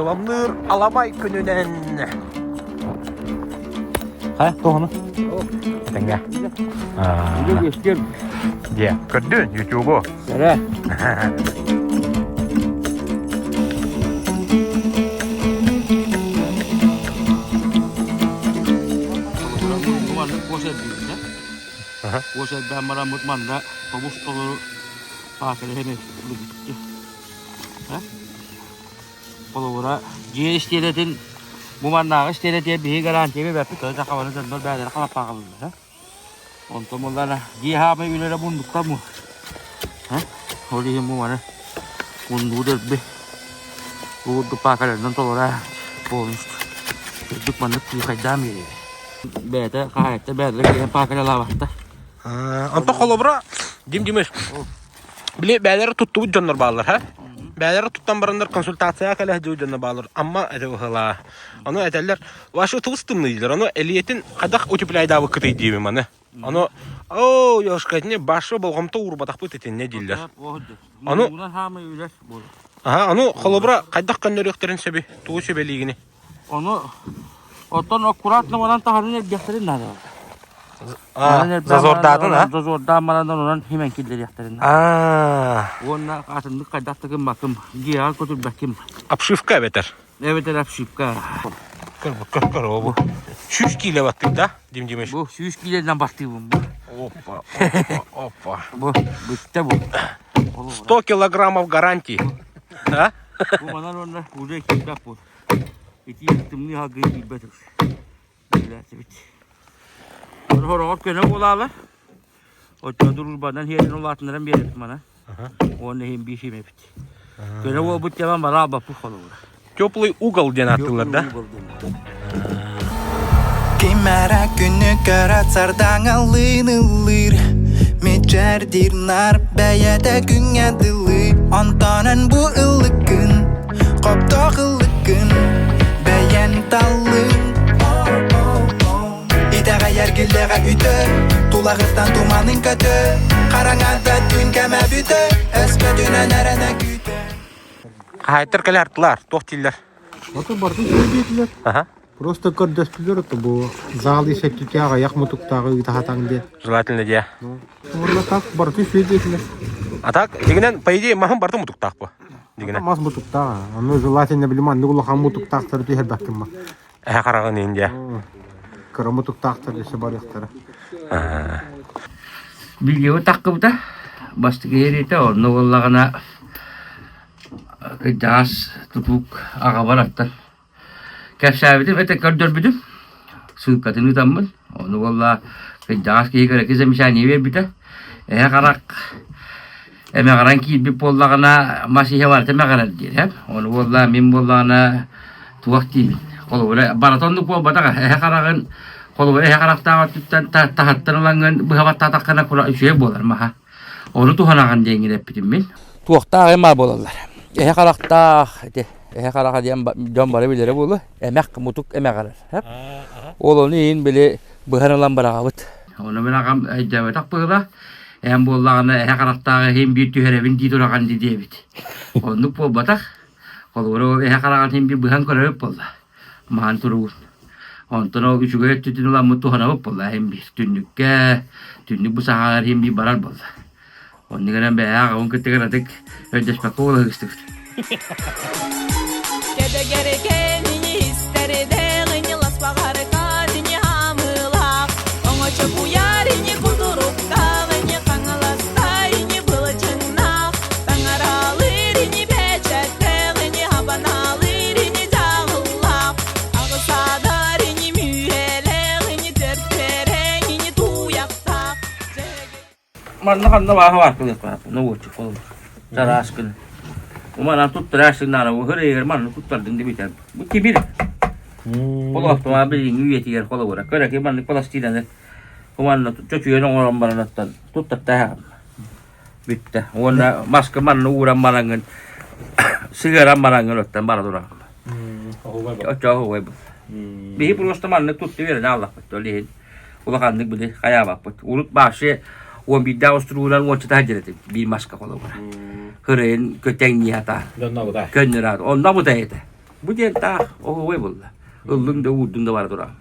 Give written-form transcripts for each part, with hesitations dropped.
Сыламныыр аламай күнүнэн. Хайа, туохуну? Тэҥҥэ. Дьэ, көрдүн ютубу. Сэрэ. Уос элбээн бараммыт манна тобус толору паакалаһан ылбыттыы. Холобура, дьиэ истиэнэтин бу маннааҕы истиэнэтигэр биһиги гарантия биэрбэппит, тоҕо сахабаны дьоннор бэйэлэрэ халаппаахалыыллар. Онтон буоллаҕына дьиэ хаамай үлэлэрэ муннукта бу. Ол иһин бу маны муннугу дэлби бу курдук паакаларынан толоро полностью. Үрдүк маннык кыыкайдаан биэриэҕэ. Бэйэтэ хаһаайыттар бэйэлэрэ киирэн паакалалаабаттар. Онтон холобура, Дим Димыш, Били бээлэри туттубут дьоннор бааллар, ха? Бээлэри туттан бараннар консультацияҕа кэлэ сылдьыбыт дьоннор бааллар. Амма этэ быһыылаа. Ону этэллэр, ваши тылыс тымныы дииллэр. Ону элиэтин хайдах утепляйдаабыккытый диибин маны. Ону, оо, ёшка, итини башы болҕомто уурбатахпыт итиннэ дииллэр. Ону, аха, ону холобура хайдах көннөрүөхтэрин сөбүй? Тугу сүбэлиигини? Ону оттон аккуратно баран таһарын эрдиэхтэрин наада. Зазордаатын, а? Зазордаан баран онон химэн киллэриэхтэрин. Аа. Уонна атыннык хайдах да гыммаккым, дьиэҕэ көтүрбэкким. Обшивка эбэтэр? Эбэтэр обшивка. Көр, көр, көр, бу. Сүүс киилэ баттык да, Дим Димыч? Бу сүүс киилэнэн баттыыбын бу. Опа, опа, опа. Бу бүттэ бу. 100 килограммов гарантии. А? Бу манан уонна уже киирбэт бу. Итии тымныы халгыы киирбэт Билээччибит. Хороҕор көнө буолаалар. Оччо дружбанан хиэрин улаатыннаран биэрэбит мана. Уонна иһин биир химэбит. Көнө буолбут дьаман бара албаппыт холобура. Теплый угол диэн ааттыыллар да? Ким эрэ күнү көрө сардаҥалыын ыллыыр Мичээрдиир наар бэйэтэ күҥҥэ дылы Онтон эн бу ыллыккын, хоптоох ыллыккын Бэйэн таллыҥ Итэҕэйэр гиллэҕэ үтө Тулаҕыттан туманын көтө Хараҥарда түүн кэмэ бүтэ Өспөтүнэн эрэнэ күүтэ Хаһаайыттар кэлэ артылар, туох дииллэр? Ото бардын диэтилэр. Аха. Просто көрдөстүлэр ото бу зал исэттитэ аҕыйах мутуктааҕы ыытаһатаҥ диэн. Желательно диэ. Уонна так барыты үчүгэй диэтилэр. А так, дигинэн, по идее, маһын барыта мутуктаах бу. Дигинэн. Мас мутуктаах. Ону желательно билим аннык улахан мутуктаахтары түһэрбэккин ма. Эһэ хараҕын иин диэ. Кыра мутуктаахтар өссө барыахтара. Видео таххыбыта бастакы иһириитэ онно буоллаҕына кырдьаҕас тутуук аҕабар аттан Кэпсээбитим этэ көрдөрбүтүм, сыылкатын ыытаммын, ону буолла кырдьаҕас киһи кыракый замечание биэрбитэ. Эһэ харах эмэҕирэн киирбит буоллаҕына мас иһэ барыта эмэҕирэр диир ээ. Ону буолла мин буоллаҕына туох диибин, холобура барыта оннук буолбатах эһэ хараҕын холобура эһэ харахтаах өттүттэн таһыттан ылаҥҥын быһа баттаатаххына үчүгэй буолар маһа. Ону туһанаҕын диэҥҥин эппитим мин. Туохтаах эмаа буолаллар. Эһэ харахтаах ити эһэ хараҕа диэн дьон бары билэрэ буолуо. Эмэх мутук эмэҕирэр. Ол ону иһин били быһан ылан быраҕабыт. Ону мин аҕам өйдөөбөтөх быһыылаах. Эһэм буоллаҕына эһэ харахтааҕы иһин биир түһэрэбин дии тураҕын дии диэбит. Оннук буолбатах. Холобура ол эһэ хараҕын иһин биир быһан көрөрүт буолла. Маһан туругун. Онтон ол үчүгэй өттүтүн ыламмыт туһанабыт буолла иһин биир түннүккэ, түннүк бу саҕаҕар иһин биир барар буолла. Оннук эрэн бэйэҕэ аҕабын кытта кыратык өйдөспөккө буолаһыыстыбыт. Манна ханна бааһа баар кылыахтаах, ну вот, холобур, чараас гына. Манан туттарар сигнала ыһыр манна туттардыҥ да бүтэр. Бу тимир. Холоохтума билиҥҥи үйэтигэр холобура. Кыраки маннык пластинаны манна чочуйан оҥорон баранаттан туттартааһаҕын. Бүттэ. Уонна маска манна ууран бараҥҥын сыһыаран бараҥҥын оттон бара тураҕын. Оччоҕо оһуобай буолла. Биһи просто маннык тутта үөрэнэ ааллахпыт ол иһин улаханнык били хайаабаппыт. Урут вообще 11 устуруунан уонча таһырдьар этим биир маска холобура. Хырайын көтөҥнии хата. Көннөр Онно бутай этэ. Бу диэн таах оһуобай буолла. Ыллыҥ да уурдуҥ да бара тураҕын.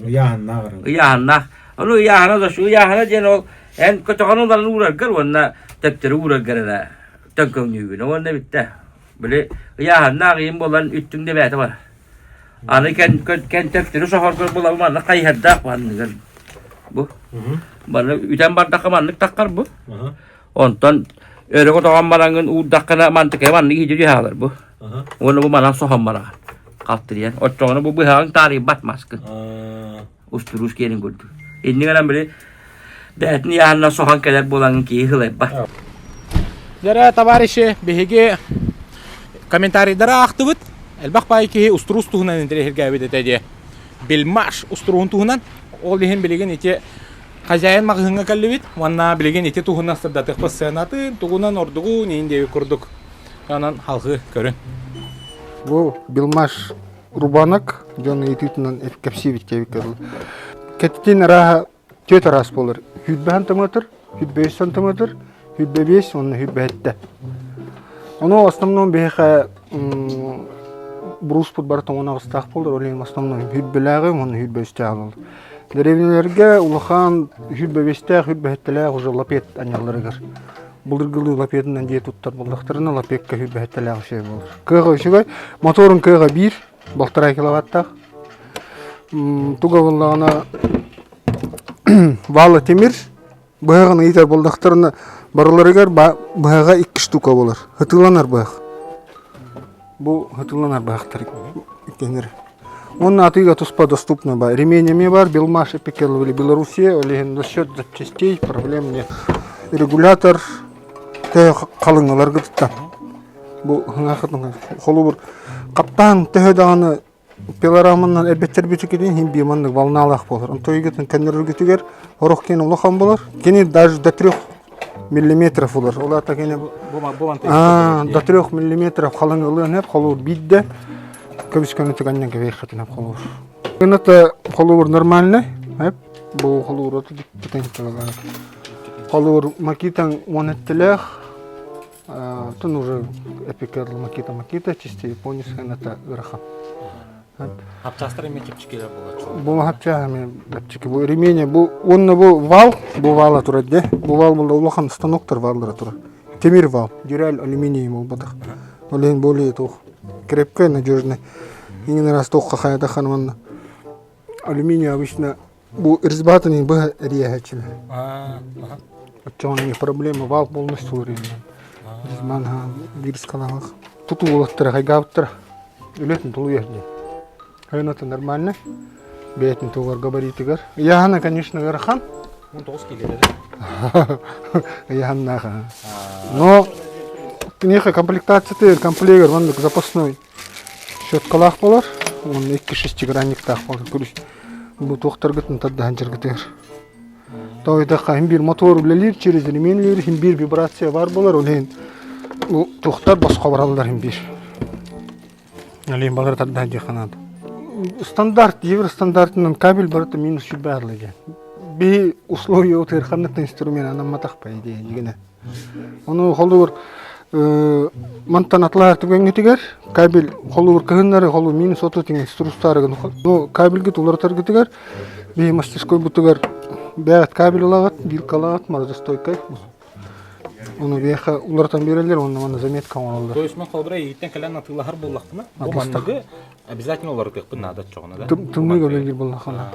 Ыйааһыннаах эрэ. Ыйааһыннаах. Ону ыйааһына да ыйааһына диэн ол эн көтөҕөн ылан уураргар уонна төптөрү уураргар эрэ төҥкөҥнүүгүн уонна бүттэ. Били ыйааһыннаах ыйым буолан үттүҥ да бэйэтэ бар. Аны кэн кэн төптөрү соһоргор булабы маннык хайыһардаах манныгар бу. Манна үтэн бардахха маннык таххар бу. Онтон өрө көтөҕөн бараҥҥын уурдаххына мантыкайа маннык иһити түһэҕэлэр бу. Уонна бу манан соһон бараҕын. Халтырыйан. Оччоҕуна бу быһаҕыҥ таарыйбат маскын. Устуруус киэнин курдук. Инник гынан били бэйэтин ыйааһынынан соһон кэлэр буолаҥҥын киһи сылайбат. Дьэ, товарищи, биһиги комментарийдары аахтыбыт. Элбэх баай киһи устуруус туһунан интэриэһиргээбит этэ диэ. Бельмаш устуруһун туһунан. Ол иһин билигин ити Хозяин маҕаһыыҥҥа кэллибит уонна билигин ити туһунан сырдатыахпыт сыанатын, тугунан ордугун иһин диэбит курдук. Онон халҕыы көрүн. Бу Билмаш рубанок дьон ыйытыытынан кэпсиибит диэбиккэ дылы. Кэтитин арааһа түөрт араас буолар. Сүүрбэ сантиметр, 105 сантиметр, 105 уонна 107. Ону основном биһиэхэ бруспут бары тоҥон аҕыстаах буолар, ол иһин основном сүүрбэлээҕи уонна 105-тээх буолар. Дэриэбинэлэргэ улахан 105-тээх, 107-лээх уже лапет анньалларыгар былыргылыы лапетынан дьиэ туттар буоллахтарына лапекка 107-лээх үчүгэй буолар. Кыаҕа үчүгэй, моторун кыаҕа биир, балтараа киловаттаах. Туга буоллаҕына вала тимир, Быһаҕын ыйытар буоллахтарына, барыларыгар быһаҕа икки штука буолар. Ытыыланар быһах. Бу ытыыланар быһахтар иккиэннэрэ. Уонна атыыга туспа доступно бар. Ремень эмиэ бар, Белмаш эпикеловили Белоруссия, ол иһин насчет запчастей проблем нет. Регулятор төһө халыҥаларгытыттан. Бу холобур хаптаан төһө даҕаны Пилораманан эрбэттэрбитикитин иһин биир маннык волналаах буолар. Онтон өйгөтүн көннөрөргүтүгэр орох киэн улахан буолар. Кини даже до трех миллиметров улар. Ол аата кини до трех миллиметров халыҥ ылыан сөп, холуур биирдэ көбүс көнөтүк анньан кэбиэххитин сөп холуур. Это холуур нормальный, бу холуур холуур макитан уон эттэлээх Оттон уже эпикер Макита Макита чисто японец это ыарахан. Хапчаастар эмиэ чэпчэкилэр буолаччы. Бу хапчаа эмиэ чэпчэки. Бу ремень бу уонна бу вал, бу вала турар де. Бу вал була улахан станоктар валлара турар. Темир вал, дюраль алюминий буолбатах. Ол иһин более туох крепкий, надежный. Иҥин раз туохха хайадахан уонна алюминий обычно Бу резьбатын быһа эрийэһээччилэр. Оччоҕуна не проблема вал полностью уларыйан. Резьбан биир скалалаах. Тутуу уолаттара хайгаабыттара. Үлэтин тулуйар диэн. Хайната нормально. Бэйэтин тугар габаритыгар. Ыйааһына, конечно, ыарахан. 19 кило да? Ыйааһыннаах. Но киниэхэ комплектациятыгар комплегер маннык запасной Щеткалаах буолар уонна икки шестигранниктаах буолар. Күрүс бу туохтаргытын тардаһан дьаргытыгар. Тоойдохха иһин биир мотор үлэлиир, через ремень үлэлиир, иһин биир вибрация баар буолар, ол иһин туохтар босхо бараллар иһин биир. Олейн балары тардаһан диэххэ наада. Стандарт, евростандартынан кабель барыта минус 100 баарлы диэн. Биһи условия утыыр ханнык да инструмент анамматах по идее дигинэ. Ону холуур мантан атылаһар түгэҥҥитигэр кабель холуур кыһыннары холуу минус 30 тиҥин струстаарыгын ну кабельгит уларытаргытыгар биһи мастерскойбутугар бэйэҕит кабель ылаҕыт вилкалаҕыт морозостойкай ону биһиэхэ уларытан биэрэллэр уонна манна заметка оҥороллор То есть мен холобура эйигиттэн кэлэн атыылаһар буоллахпына бу манныгы Обязательно уларытыахпын наада оччоҕуна да? Тымныы үлэлиир буоллаххына.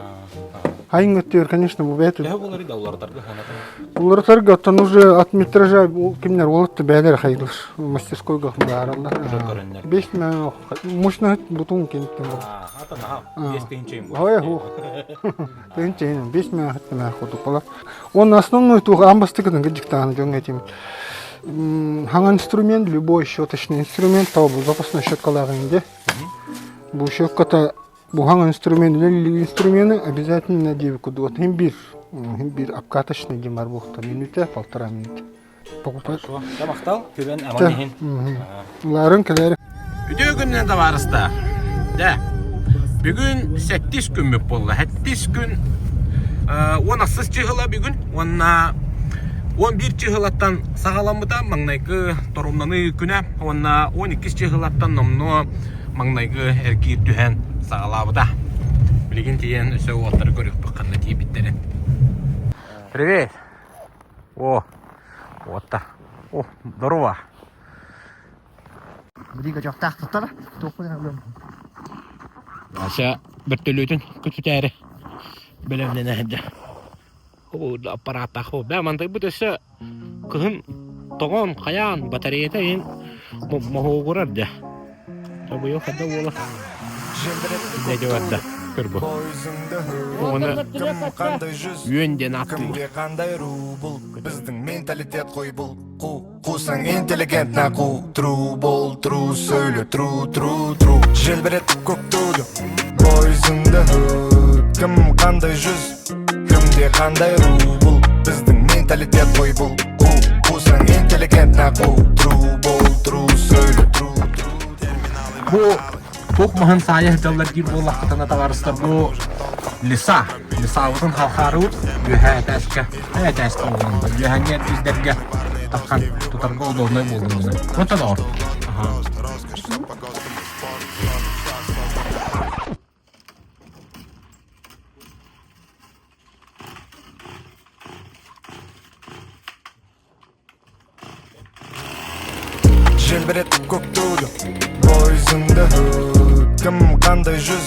Айыҥ өттүгэр, конечно, бу бэйэтэ. Төһө буоларый да уларытарга сыаната? Уларытарга оттон уже от метража кимнэр уолатты бэйэлэр хайдылар. Мастерскойга баараллар. Уже көрөннөр. Бес мощно бутун кенттен бол. Ата наха, бес тыһынча им Ой, ху. Тыһынча им, бес мә хаттана хоту пола. Он основной тух амбастыкытын гыджиктааны дьоҥ этим. Хаҥан инструмент, любой щеточный инструмент, то запасной щеткалааҕын Бу щетката буһаҥ инструмент үлэлиир инструмены обязательно диэбит курдук вот иһин биир иһин биир обкаточный диэн бар буолта минутэ полтора минута покупать. Дьэ махтал, күбэн аман иһин. Ларын кэлээр. Үтүө күнүнэн табаарыстар. Дэ. Бүгүн сэттис күммүт буолла. Сэттис күн 10 ахсыс чыһыла бүгүн. Уонна. 11 чыһылаттан саҕаламмыта маҥнайгы торумнаныы күнэ уонна 12 чыһылаттан номнуо маҥнайгы эргиир түһэн саҕалаабыта. Билигин тиийэн өссө уолаттары көрүөхпүт ханна тиийбиттэрин. Привет! О, уоттар. О, здорово! Билига дьохтаах туттара. Туохпун Ася бөртөлүөтүн көтүтээри бэлэмнэнэ сылдьар. Аппарааттаах бу. Бээ мантайбыт өссө кыһын тоҕон, хайаан, батареята иһин моһуогурар дьэ. Быйыл хадда буола. Дьэ барда. Көр бу. Оны үөн диэн ааттыыллар. Біздің менталитет қой бұл қу Қусаң интеллигентно қу Тру бол тру сөйле тру тру тру Желбіретіп көк туды Boys in the hood Кім қандай жүз Кімде қандай ру бұл Біздің менталитет қой бұл Қу қусаң интеллигентно қу Тру бол тру сөйле тру тру Бу туох маһын саайа сылдьаллар диир буоллаххытына табаарыстар бу лиса лисабытын халхаарыбыт үөһээ этээскэ этээскэ буолан үөһээҥҥи эргиирдэргэ таххан тутарга удобнай буоллун гына вот доҕор Желбіретіп көк туды Boys in the hood Кім қандай жүз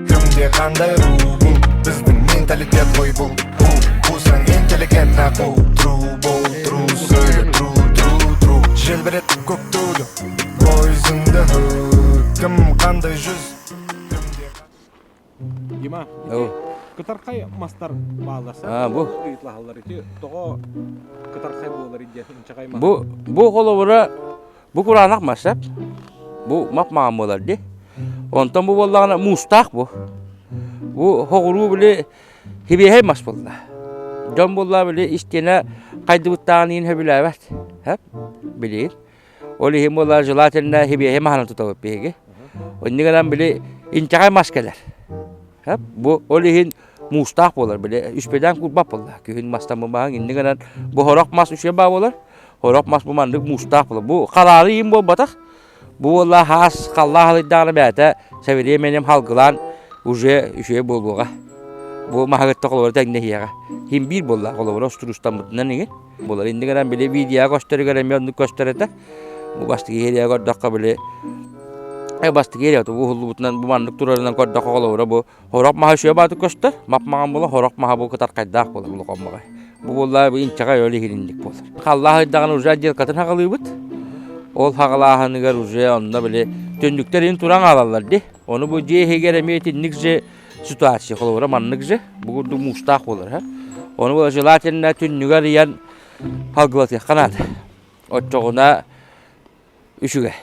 Кімде қандай ру бұл Біздің менталитет қой бұл Қу қусаң интеллигентно қу Тру бол тру сөйле тру тру тру Желбіретіп көк туды Boys in the hood Кім қандай жүз Кімде Дима, кытархай мастар баалар А, бу. ыйытлаһаллар ити тоҕо кытархай буолар диэн инчэҕэй мас. Бу бу холобура бу кураанах мас эп. Бу мап-маҕан буолар дии. Онтон бу буоллаҕына муустаах бу. Бу хоҕуруу били хибиэһэй мас буолла. Дьон буолла били истиэнэ хайдыбыттааҕын иһин сөбүлээбэт. Хэп билигин. Ол иһин буолла желательно хибиэһэй маһынан тутабыт биһиги. Оннук гынан били инчэҕэй мас кэлэр. Хэп бу ол иһин муустаах буолар били үспэдээн курбат буолла. Күһүн мастан баһаҥ инник гынан бу хорох мас үчүгэй баа буолар. Хорох мас бу маннык муустаах буолар. Бу хараары иин буолбатах. Бу буолла хаас халлаа халыйдаҕына бэйэтэ современем халгылаан уже үчүгэй буолуоҕа. Бу маһыгытта холобура тэҥнэһиэҕэ. Хим биир буолла холобура устурустаммытынан иҥин. Булар инник гынан били видеоҕа көстөрүгэр эмиэ оннук көстөр этэ. Бу бастакы иһириэ көрдөххө били бастакы иһириэ уһуллубутунан бу маннык турарынан көрдөххө холобура бу хорох маһа үчүгэй баатык көстөр. Мап-маҥан буола хорох маһа бу кытархайдаах буолар улахан Бу буолла бу инчэҕэй ол иһиринник буолар. Халлаах ыйдаҕына уже отделкатын хаҕалыыбыт. Ол хаҕалааһыныгар уже онно били түннүктэр иһин туран хаалаллар дии. Ону бу дьиэ иһигэр эмиэ итинник же ситуация холобура маннык же бу курдук муустаах буолар Ону була желательно түннүгэр ыйан халгылатыахха наада. Оччоҕуна үчүгэй.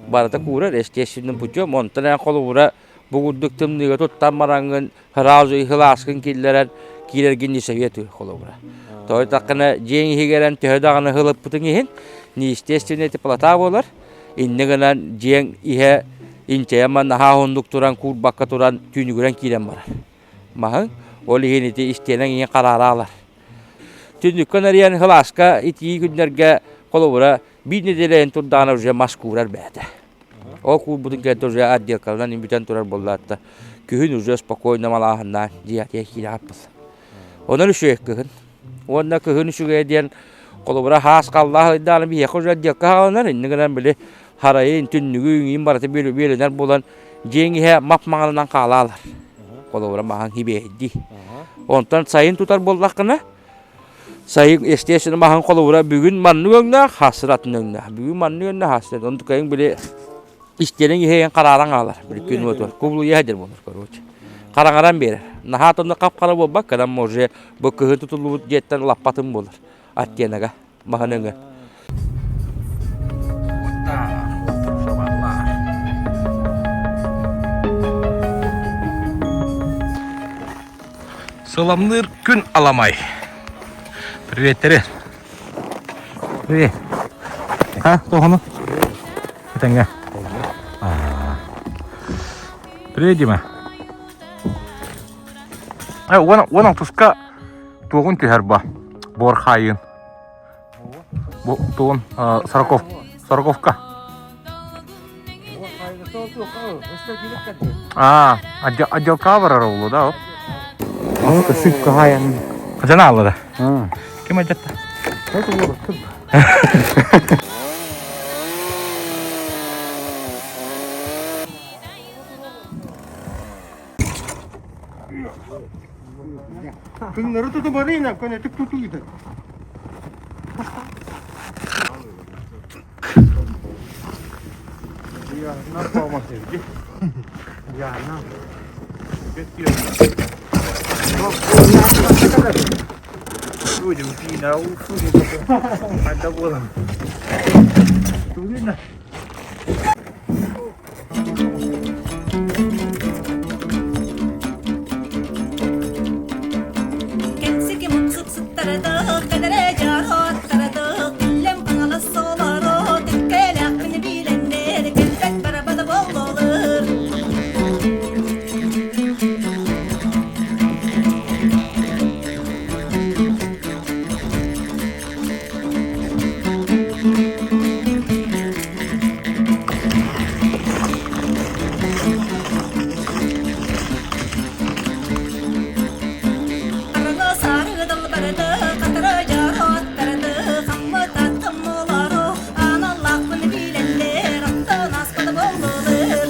Барыта куурар, естественным путем. Онтон эн холобура бу курдук тымныыга туттан бараҥҥын сразу ыһылааскын киллэрэн киирэргин не советую холобура. Тоҕо диэтэххинэ дьиэҥ иһигэр эн төһө даҕаны ыһылыппытыҥ иһин неестественная теплота буолар. Инньэ гынан дьиэҥ иһэ инчэйэн наһаа уһуннук туран куурбакка туран түүнүгүрэн киирэн барар. Маһыҥ ол иһин ити истиэнэҥ иһин хараара алар. Түннүккэ нарыйан сылааска итии күннэргэ холобура биир нэдиэлэйин турдаҕына уже мас куурар бэйэтэ. Ол куурбутун кэннэ уже отделкаланан бүтэн турар буоллаатта. Күһүн уже спокойно малааһыннаан дьиэ киирэ хаппыт. Онон үчүгэй кыһын. Уонна кыһын үчүгэйэ диэн холобура хаас халлаах ыйдаҕына биһиэхэ уже отделка хааланар инньэ гынан били харайын, түннүгү, үҥүүн барыта бүөлэнэр буолан дьиэҥ иһэ мап-маҥанынан хаалаалар. Холобура маһаҥ хибиэһэйдии. Онтон сайын тутар буоллаххына сайын естественно маһын холобура бүгүн маннык өҥнөөх, хассыр атын өҥнөөх. Бүгүн маннык өҥнөөх, хассыр. Онтукайыҥ били истиэнэҥ иһэйэн харааран хаалар. Били күн уотугар кубулуйа сылдьар буолар, короче. Хараҥаран биэрэр. Наһаа тонно хап-хара буолбакка, там уже бу кыһын тутуллубут дьиэттэн лаппатын буолар. Оттенога. Маһын өҥө. Сыламныыр күн аламай. Приветтэри. Привет. А, тоҕону? Этэҥҥэ. Привет, Дима. Э, уон алтыска туоҕун түһэр ба. Буор хаайын. Бу тугун Сороков Сороковка. А, отделка барар олу да? Сыпка хайан. Хажан аллада. Ким адьатта? Кыңнары туту барыйна, көнөтүк тутуйда. Кэнсики муксуксуттарады, кэлэрэ дьароттарады, киллэм хаҥалас солоро, тэккэлээхпин билэннэр, кэлбэт барабада буоллулар. Арыҥа сарыдал барады, хатара дьароттарады, хаммытаттым олоро, аналлаахпын билэллэр, аттан аспада буоллулар.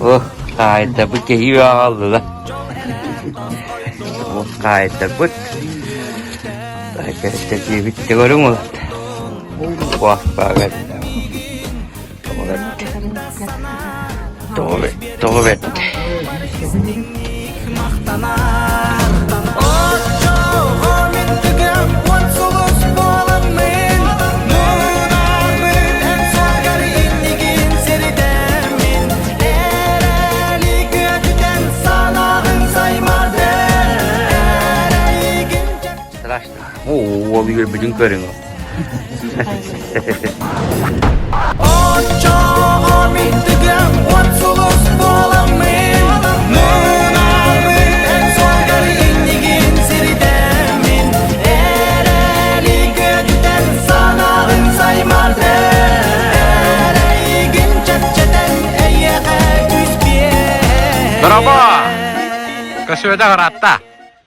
Ох, хаайтарбыт киһи аҕаллылар. Ох, хаайтарбыт. Кэпсэтиэбит көрүҥ ол. Уоспаҕа Тоҕо бэрт. Страшно. Оо, үөрбүтүн көрүҥ. Дороба! Көсүөдэ ыраатта.